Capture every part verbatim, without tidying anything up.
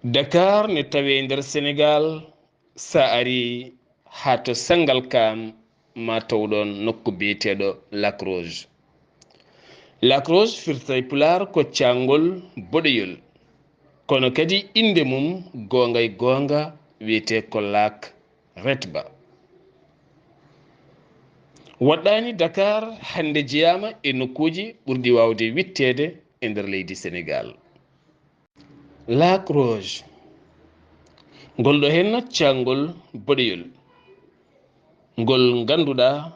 Dakar ne tawee nder Senegaal, so a arii haa to Sangalkam ma taw ɗoon nokku biyeteeɗo Lac Rose. Lac Rose firta e Pulaar ko caangol boɗeyol, kono kadi innde mum goonga e goonga wiyetee ko Lac Retba. Waɗɗaani Dakar hannde jeyaama e nokkuuji ɓurɗi waawde witteede e nder leydi Senegaal. Lac Rose, ngol ɗo henna caangol boɗeyol, ngol ngannduɗaa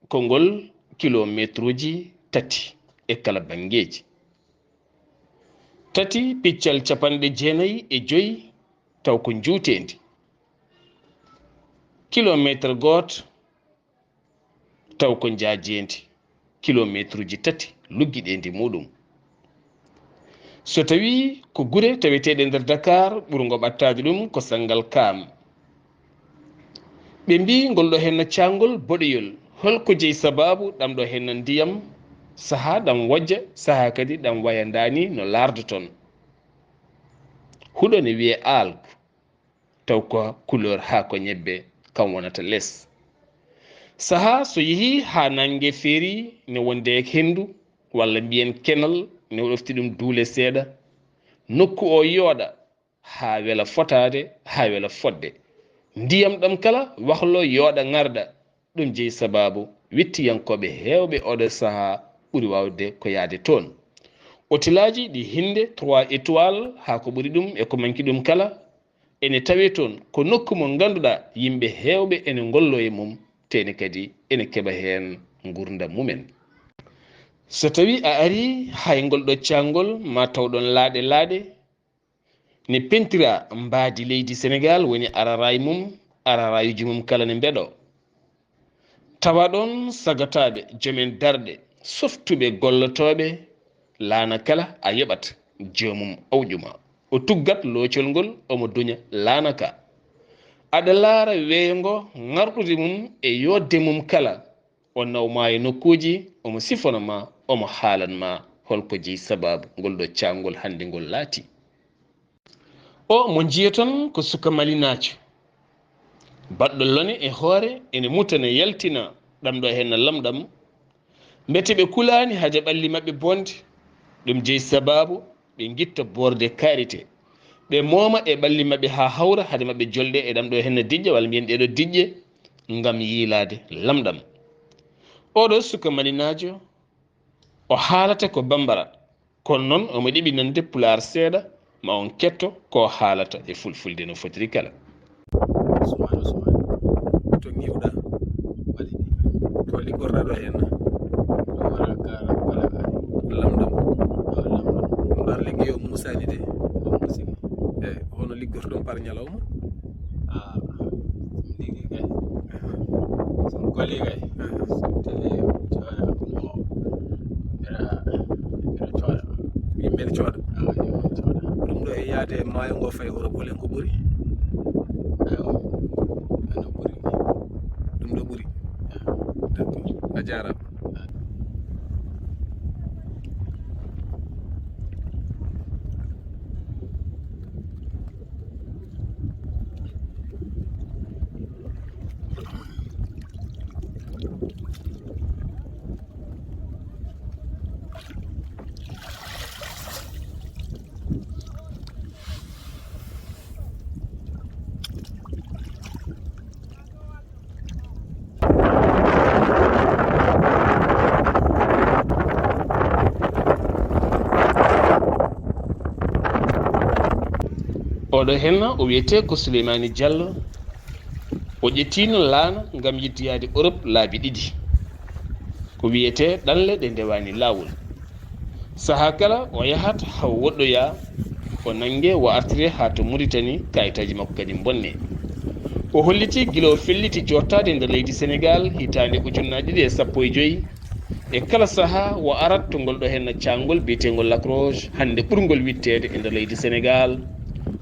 ko ngol kilomeetruuji tati e kala banngeeji. Tati piccal capanɗe jeenayi e joy taw ko njuuteendi. Kilomeeter gooto taw ko njaajeendi, kilomeetruuji tati luggiɗeendi muuɗum. So tawii ko gure taweteeɗe nder Dakar, ɓurngo ɓattaade ɗum ko Sangalkam. Ɓe mbii ngol ɗo henna caangol boɗeyol, hol ko jeyi sabaabu ɗam ɗo henna ndiyam, sahaa ɗam wojja, sahaa kadi ɗam waya ndaani no laardo toon. Huɗo ne wiyee algue, taw ko couleur haako ñebbe kam wonata les. Sahaa so yehii haa nannge feerii ne wonde e henndu, walla mbiyen kenal ne ɗofti ɗum duule seeɗa, nokku o yooɗa haa wela fotaade, haa wela fotde. Ndiyam ɗam kala wahlo yooɗa ŋarɗa, ɗum jeyi sabaabu wittiyankooɓe heewɓe ooɗo sahaa ɓuri waawde ko yahde toon. Otelaaji ɗi hinnde trois étoiles haa ko ɓuri ɗum e ko manki ɗum kala, ene tawee toon, ko nokku mo ngannduɗaa yimɓe heewɓe ene ngolloo e mum, teene kadi ene keɓa heen nguurndam mumen. So tawii a arii haa e ngol ɗo caangol, ma taw ɗoon laaɗe laaɗe ne pentiraa mbaadi leydi Senegaal, woni araraay mum, araraayuuji mum kala ne mbeɗo. Tawa ɗoon sagataaɓe, joomen darɗe, softuɓe gollotooɓe, laana kala a yoɓat joomum awƴuma. O tuggat loocol ngol, omo duña laana ka. Aɗa laara weeyo ngo ŋarɗude mum e yooɗde mum kala. O nawma e nokkuuji, omo sifana ma, omo haalan ma hol ko jeyi sabaabu ngol ɗo caangol hannde ngol laatii. O mo njiyaton ko suka malinaajo, baɗɗo lone e hoore, ene muta ne yaltina ɗam ɗo henna lamɗam. Mbete ɓe kulaani hade ɓalli maɓɓe bonde, ɗum jeyi sabaabu ɓe ngitta boorde karité. Ɓe mooma e ɓalli maɓɓe haa hawra hade maɓɓe jolde e ɗam ɗo henna diƴƴe, walla mbiyen ɗeɗo diƴƴe, ngam yiilaade lamɗam. Oɗo suka malinaajo, o haalata ko bambara, kono noon omo ɗeɓi nande pulaar seeɗa, ma on ketto ko haalata e fulfulde no fotiri kala. Usman, Usman, to ngiwɗa waɗi, to liggorɗa ɗo henna? Wala kala, wala kala. Lamɗam. Lamɗam. Mbar liggi yo musani de. Musini. Eyi, hono liggorɗon par ñalawma? Ah, liggi kay. Son goli kay. Son tele, cooda, mo. Era, era cooda. Yimɓe ne cooda. Ah, yimɓe ne cooda. Ɗum ɗo e yaade e maayo ngo fay Europe, hol en ko ɓuri? Ayo, ano ɓuri. Ɗum ɗo ɓuri. Ah, d'accord. A jaaraama. Oɗo henna o wiyetee ko Souleymani Diallo. O ƴettiino laana ngam yidde yaade Europe laabi ɗiɗi. Ko wiyetee ɗanle ɗe ndewaani laawol. Sahaa kala o yahat haa o woɗɗoyaa, o nannge, o artire haa to Muritani, kayitaaji makko kadi mbonne. O hollitii gila o felliti jooɗtaade e nder leydi Senegaal hitaande ujunnaaje ɗiɗi e sappo e joy, e kala sahaa o arat to ngol ɗo henna caangol biyeteengol Lac Rose, hannde ɓurngol witteede e nder leydi Senegaal.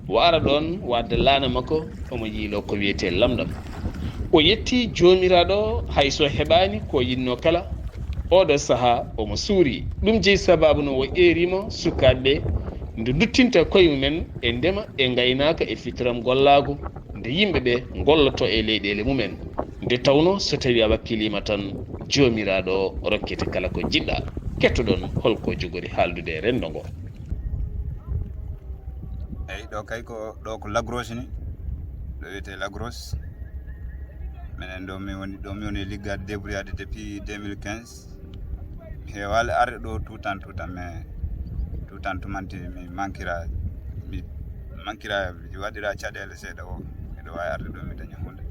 O ara ɗoon, o adda laana makko, omo yiiloo ko wiyetee lamɗam. O yetti Joomiraaɗo, hay so heɓaani ko yinnoo kala, oɗo sahaa omo suuri. Ɗum jeyi sabaabu no o eeriima sukaaɓe nde duttinta koye mumen e ndema e ngaynaaka e fitiram gollaagu, nde yimɓe ɓe ngolloto e leyɗeele mumen, nde tawno so tawi a wakkiliima tan, Joomiraaɗo o rokkete kala ko jiɗɗa. Kettoɗon holko jogori haaldude e renndo ngo. Eyi, ɗo kay ko, ɗo ko Lagros ni, ɗo wiyetee Lagros. Minen ɗo mi woni, ɗo mi woni e liggaade, débrouillade depuis deux mille quinze. Mi heewaali arde ɗo tout temps, tout temps, mais tout temps tumanti mi mankira, mi mankira, mi waɗira caɗeele seeɗa o, miɗo waawi arde ɗo mi daña huunde.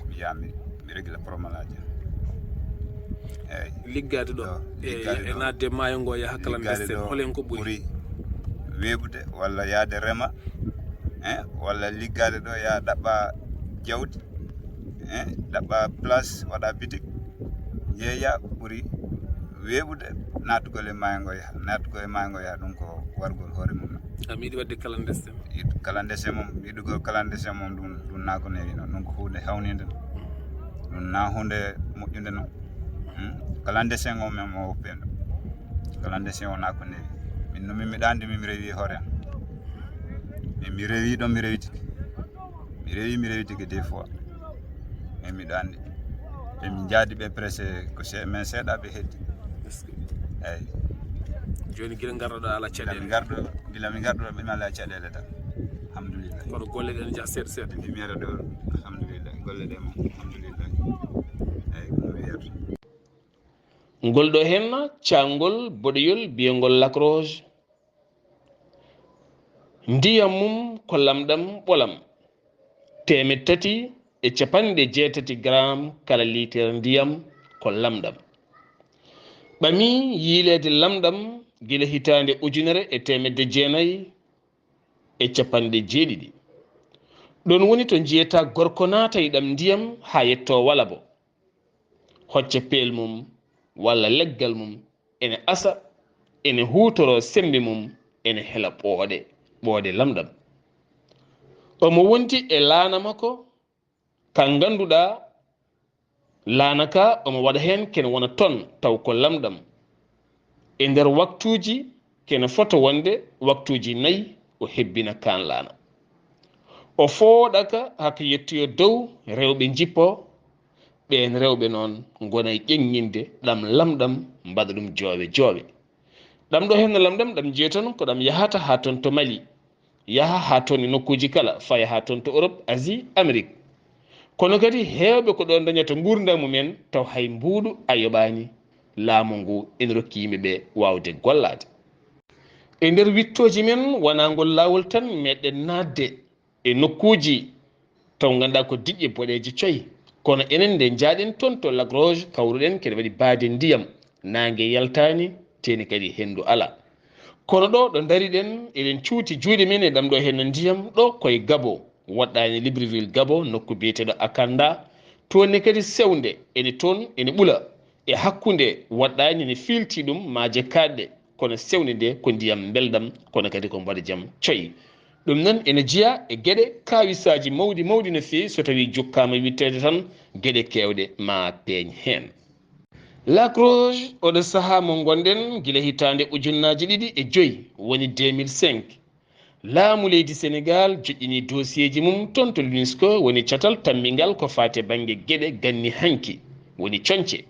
Mi yaha mi, mi régla problème aji. Eyi. Liggaade ɗo, Ɗo, e, liggaade e ɗo. naatde maayo ngo yaha clandestin, Liggaade ɗo holen ko ɓuri? Ɓuri weeɓude walla yahde rema, eh, walla liggaade ɗo yaha ɗaɓɓa jawdi, eh, ɗaɓɓa place, waɗa bitik, yeeya, ɓuri weeɓude naatugol e maayo ngo yaha. Naatugol e maayo ngo yaha, ɗum ko wargol hoore mum. A miɗi waɗde clandestin. Clandestin mum, yiɗugol clandestin mum, ɗum, ɗum naa ko newi noon. Ɗum ko huunde hawninde. Ɗum naa huunde moƴƴunde noon. Hmm? Clandestin o men mo woppendo. Clandestin o naa ko newi. Min no min miɗa anndi min mi rewi hoore am. Min mi rewi ɗo mi rewitike. Mi rewi mi rewitike des fois. Min miɗa anndi. Ɓe min njaadi ɓe presse ko se-, men seeɗa ɓe heddi. Eyi. Jooni gila ngarɗo ɗo ala Gila mi caɗeele. ngarɗo, gila mi ngarɗo ɓe mi ala caɗeele tan. Alhamdulillah. Kono golle ɗen jah seeɗa seeɗa. Mi wiyata ɗo, alhamdulillah. Golle ɗe mum, alhamdulillah. Eyi, ko mi wiyata. Ngol ɗo henna caangol boɗeyol biyengol Lac Rose. Ndiyam mum ko lamɗam ɓolam. Teemeɗɗe tati e capanɗe jeetati gram kala liitere ndiyam ko lamɗam. Ɓami yiileede lamɗam gila hitaande ujunere e teemedde jeenayi e capanɗe jeeɗiɗi. Ɗon woni to njiyata gorko naata e ɗam ndiyam haa yetto walabo. Hocca peel mum walla leggal mum ene asa, ene huutoro semmbe mum, ene hela ɓooɗe, ɓooɗe lamɗam. Omo wondi e laana makko, ka ngannduɗaa laana ka omo waɗa heen kene wona ton taw ko lamɗam. E nder waktuuji kene fota wonde waktuuji nayi o hebbina kaan laana. O fooɗa ka haka yettoyo dow rewɓe njippo, ɓeen rewɓe noon ngona e ƴeŋŋinde ɗam lamɗam mbaɗa ɗum joowe joowe. Ɗam ɗo henna lamɗam ɗam jeeton ko ɗam yahata haa toon to Mali, yaha haa toon e nokkuuji kala, faya haa toon to Europe, Asie, Amérique. Kono kadi heewɓe ko ɗoon dañata nguurndam mumen taw hay mbuuɗu a yoɓaani. Laamu ngu ene rokki yimɓe ɓe waawde gollaade. E nder wittooji men wonaa ngol laawol tan meɗɗen naatde e nokkuuji taw ngannduɗaa ko diƴƴe boɗeeje coy. Kono enen nde njaaɗen toon to Lac Rose kawruɗen kene waɗi baade ndiyam, naange yaltaani, teeni kadi henndu alaa. Kono ɗo ɗo ndariɗen eɗen cuuti juuɗe men e ɗam ɗo henna ndiyam ɗo koye Gabo, woɗɗaani Libreville Gabo, nokku biyeteeɗo Akanda. Toon ne kadi sewnde ene toon ene ɓula. E hakkunde woɗɗaani ne fiilti ɗum maaje kaaɗɗe, kono sewnde nde ko ndiyam mbelɗam, kono kadi ko mboɗejam coy. Ɗum noon ene jeyaa e geɗe kaawisaaji mawɗi mawɗi no feewi so tawii jokkaama witteede tan geɗe keewɗe ma peeñ heen. Lac Rose, oɗo sahaa mo ngonɗen gila hitaande ujunnaaji ɗiɗi e joy, woni deux mille cinq, laamu leydi Senegaal joƴƴini dosiyeeji mum toon to l'UNESCO, woni catal tammbingal ko faati e bannge geɗe ganni hanki, woni coñce.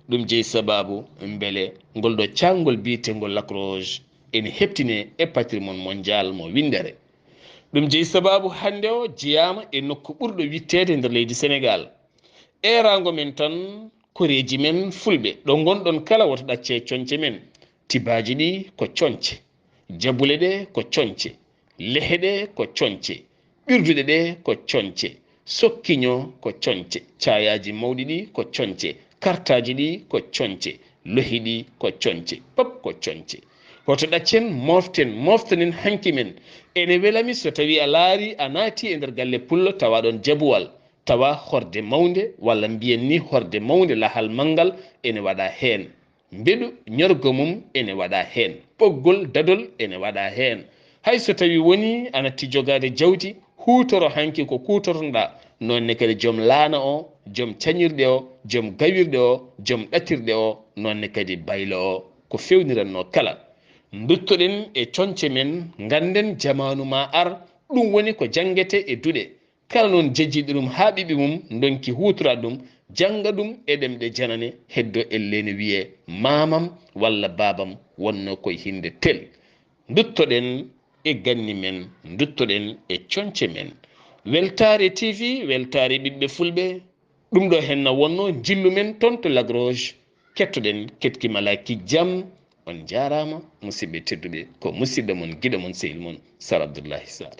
Ɗum jeyi sabaabu mbele ngol ɗo caangol biyeteengol Lac Rose ene heɓtine e patrimoine mondial mo winndere. Ɗum jeyi sabaabu hannde o jeyaama e nokku ɓurɗo witteede e nder leydi Senegaal. Eeraango men tan, koreeji men fulɓe, ɗo ngonɗon kala woto ɗaccee coñce men. Tibaaji ɗi ko coñce, jabule ɗe ko coñce, lehe ɗe ko coñce, ɓirduɗe ɗe ko coñce, sokkiño ko coñce, caayaaji mawɗi ɗi ko coñce, kartaaji ɗi ko coñce, lohi ɗi ko coñce, pop ko coñce. Hoto ɗaccen, mooften, mooftanen hanki men. Ene welami so tawi a laari a naati e nder galle pullo tawa ɗon jabuwal, tawa horde mawnde, walla mbiyen ni horde mawnde lahal manngal ene waɗa heen. Mbeɗu ñorgo mum ene waɗa heen. Ɓoggol dadol ene waɗa heen. Hay so tawi woni a natti jogaade jawdi, huutoro hanki ko kuutornoɗa. Noon ne kadi joom laana o, joom cañirɗe o, joom gawirɗe o, joom ɗatirɗe o, noon ne kadi baylo o, ko fewniranno kala. Nduttoɗen e coñce men, ngannden jamaanu maa ar, ɗum woni ko janngete e duɗe. Kala noon jejiiɗo ɗum haa ɓiɓɓe mum ndonki huutora ɗum, jannga ɗum e ɗemɗe janane, heddo ellee ne wiyee maamam walla baabam wonnoo koye hinnde tel. Nduttoɗen e ganni men, nduttoɗen e coñce men. Weltaare T V, weltaare ɓiɓɓe fulɓe. Ɗum ɗo henna wonnoo njillu men toon to Lac Rose. Kettoɗen ketkimalaaki jam. On njaaraama, musidɓe tedduɓe. Ko musidɗo mon, giɗo mon, sehil mon, Sar Abdullahi Sar.